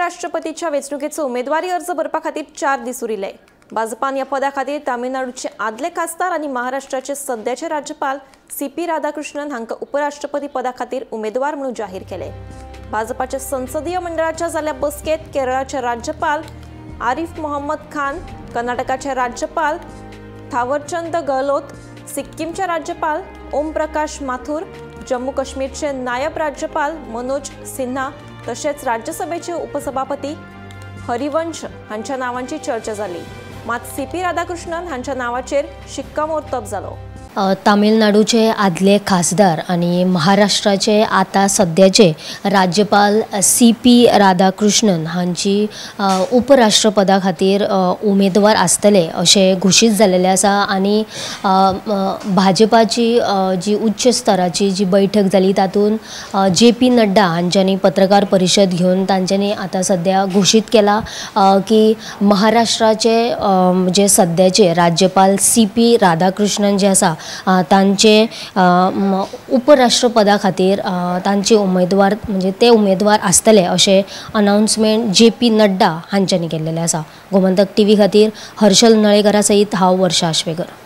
उपराष्ट्रपतीच्या वेंचणुकेचो उमेदवारी अर्ज भरपा खातीर 4 दीस उरिल्ले। भाजपान ह्या पदा खातीर तामिळनाडूचे आदले खासदार आनी महाराष्ट्राचे सद्याचे राज्यपाल सी.पी. राधाकृष्णन हांकां उपराष्ट्रपती पदा खातीर उमेदवार म्हणून जाहीर केले। भाजपाच्या संसदीय मंडळाच्या जाल्ल्या बसकेत केरळाचे राज्यपाल आरिफ मोहम्मद खान, कर्नाटकाचे राज्यपाल थावरचंद गहलोत, सिक्कीमचे राज्यपाल ओम प्रकाश माथुर, जम्मू काश्मीरचे नायब राज्यपाल मनोज सिन्हा तसेच राज्यसभेचे उपसभापती हरिवंश हांच्या नावांची चर्चा जाली। मात सी.पी. राधाकृष्णन हांच्या नावाचेर शिक्कामोर्तब जालो। तामिळनाडूचे आदले खासदार आनी महाराष्ट्राचे आतां सद्याचे राज्यपाल सी.पी. राधाकृष्णन हांची उपराष्ट्रपदा खातीर उमेदवार आसतले अशें घोशीत जाल्लें आसा आनी भाजपाची जी उच्च स्तराची जी बैठक जाली तातूंत जे.पी. नड्डा हांच्यांनी पत्रकार परिशद घेवन तांच्यांनी आतां सद्या घोशीत केला की महाराष्ट्राचे जे सद्याचे राज्यपाल सी.पी. राधाकृष्णन जे आसा तांचे उपराष्ट्रपदा खातीर तांचे उमेदवार म्हणजे ते उमेदवार आसतले अशें अनाउन्समेंट जे.पी. नड्डा हांच्यांनी केल्लें आसा। गोमंतक टीव्ही खातीर हर्षल नळेकरा सहित हांव वर्षा आश्वेकर।